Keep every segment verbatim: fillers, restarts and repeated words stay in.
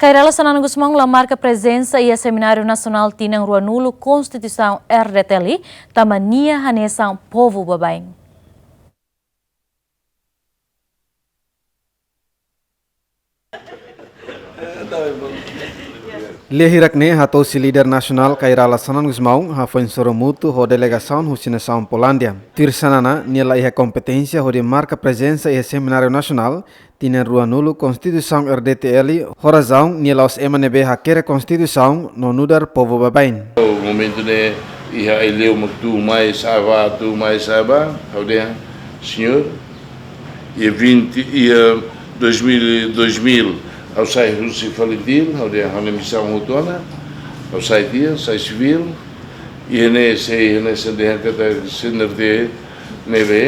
Kay Rala Xanana Gusmão la marka prezensa iha Semináriu Nasionál tinan ruanulu Konstituisaun R D T L, tanba nia hanesan povu baibain. Lia hirak-ne'e hato'o husi líder nasionál Kay Rala Xanana Gusmão hafoin sorumutu ho delegasaun husi nasaun Polándia. Tuir Xanana, nia la iha kompeténsia hodi marka prezensa iha Semináriu Nasionál tinan ruanulu Konstituisaun R D T L, ho razaun nia la'ós ema ne'ebé hakerek Konstituisaun no nu'udar povu baibain. Momentu ne'e iha Aileu mak tuun mai sa'e bá, tuun mai sa'e bá, ha'u dehan, señór, iha vinte, iha dois mil, dois mil, ha'u sai husi Falintil, ha'u dehan ha'u-nia misaun hotu ona, ha'u sai tiha, sai sivíl, iha ne'e sei, iha ne'e sei dehan katak C N R T ne'ebé,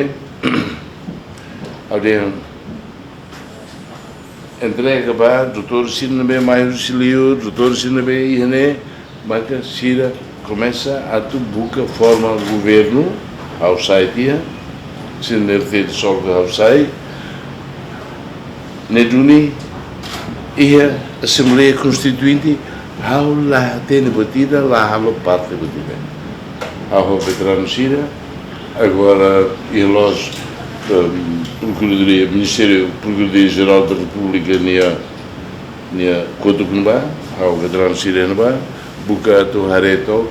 ha'u dehan entrega ba doutór sira ne'ebé mai husi liur, doutór sira ne'ebé iha ne'e, maka sira komesa atu buka forma governu, ha'u sai tiha, C N R T disolve, ha'u sai, ne'e duni iha Asembleia Konstituinte, ha'u la hatene buat ida, la halo parte buat ida. Ha'u ho veteranu sira, agora iha loos, ehm, Prokuradoria, Ministériu Prokuradoria Jerál da Repúblika nia, nia kotuk ne'ebá, ha'u veteranu sira ne'ebá, buka atu haree took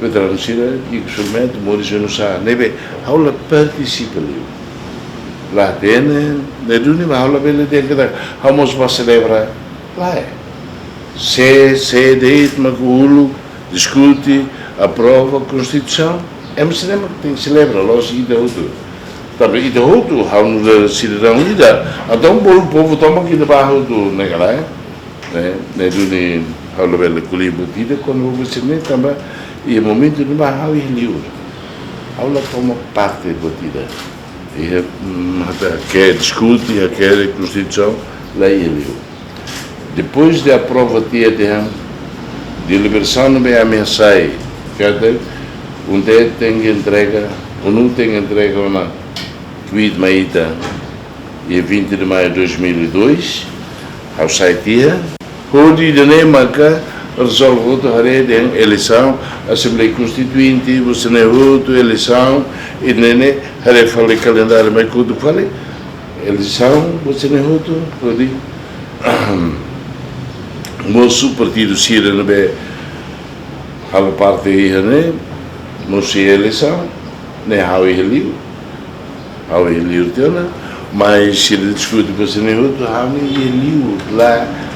veteranu sira, i kusumet, moris no sá, ne'ebé, ha'u la partisipa liu. La hatene, ne'e duni, mas ha'u labele dehan katak ha'u mós bá selebra, lae. Se, se de'it mak uluk diskute, aprova Konstituisaun, ema sira mak tenke selebra, la'ós ita hotu. Tanba ita hotu, ha'u nu'udar sidadaun ida, entaun bolu povu tomak ita bá hotu, ne'e ka lae? Ne'e, ne'e duni ha'u labele ko'alia buat ida kona-ba buat sira-ne'e, tanba iha momentu ne'ebá ha'u iha liur. Ha'u la toma parte buat ida. Iha, mm, hakerek diskute, hakerek Konstituisaun, la iha liur. Depois de aprova tiha, dehan, deliberasaun ne'ebé ami hasai, katak UNTED tenke entrega, ONU tenke entrega ona kbiit mai ita, dia vinte de maio de dois mil e dois, ha'u sai tiha. Hodi ida-ne'e maka rezolve hotu, haree dehan eleisaun, Asembleia Konstituinte, buat sira-ne'e hotu, eleisaun, i ne'e ne'e haree fali kalendáriu mai kotuk fali, eleisaun, buat sira-ne'e hotu, hodi mosu partidu sira ne'ebé halo parte iha ne'e, mosu iha eleisaun, ne'e ha'u iha liur. Ha'u iha liur tiha ona, mas sira diskute buat sira-ne'e hotu, ha'u-nia iha liur, la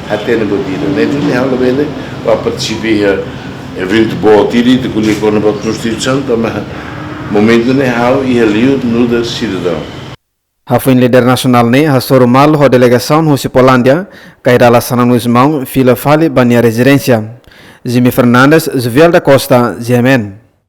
hatene buat ida. Ne'e duni ha'u labele bá partisipa iha eventu boot ida, ita ko'alia kona-ba Konstituisaun, tanba momentu ne'e ha'u iha liur nu'udar sidadaun. Hafoin líder nasionál ne'e hasoru malu ho delegasaun husi Polándia, Kay Rala Xanana Gusmão fila fali ba nia rezidénsia. Jimmy Fernandes, Jovial da Costa, G M N.